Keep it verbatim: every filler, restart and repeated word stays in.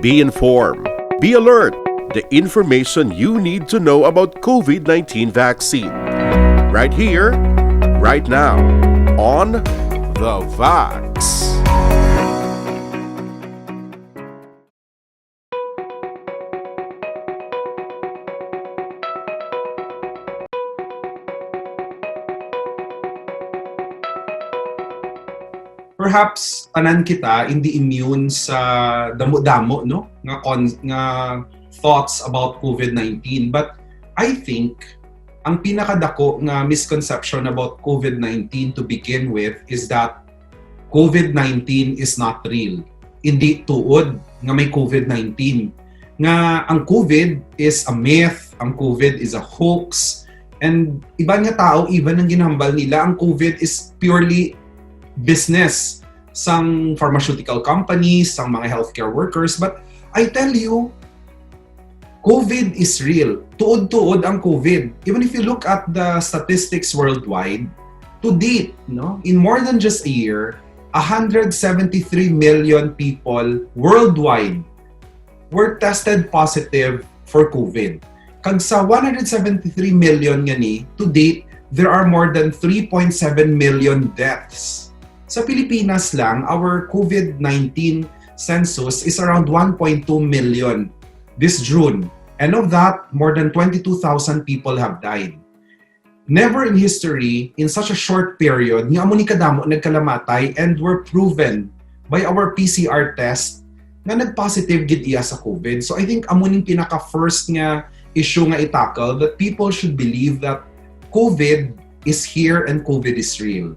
Be informed. Be alert. The information you need to know about COVID nineteen vaccine. Right here, right now, on The Vax. Perhaps tanan kita hindi immune sa damo-damo, no, nga con- nga thoughts about COVID nineteen, but I think ang pinakadako nga misconception about COVID nineteen to begin with is that COVID nineteen is not real. Hindi tuod nga may COVID nineteen. Nga ang COVID is a myth, ang COVID is a hoax, and iban nga tao, even ang ginhambal nila, ang COVID is purely business sang pharmaceutical companies, sang mga healthcare workers. But I tell you, COVID is real. Tuod-tuod ang COVID. Even if you look at the statistics worldwide, to date, no, in more than just a year, one hundred seventy-three million people worldwide were tested positive for COVID. Kag sa one hundred seventy-three million nga ni, to date, there are more than three point seven million deaths. Sa Pilipinas lang, our COVID nineteen census is around one point two million this June. And of that, more than twenty-two thousand people have died. Never in history, in such a short period, nga amo ni kadamo nagkalamatay and were proven by our P C R test nga nag-positive gid iya sa COVID. So I think amo ning pinaka-first nga issue nga i-tackle, that people should believe that COVID is here and COVID is real.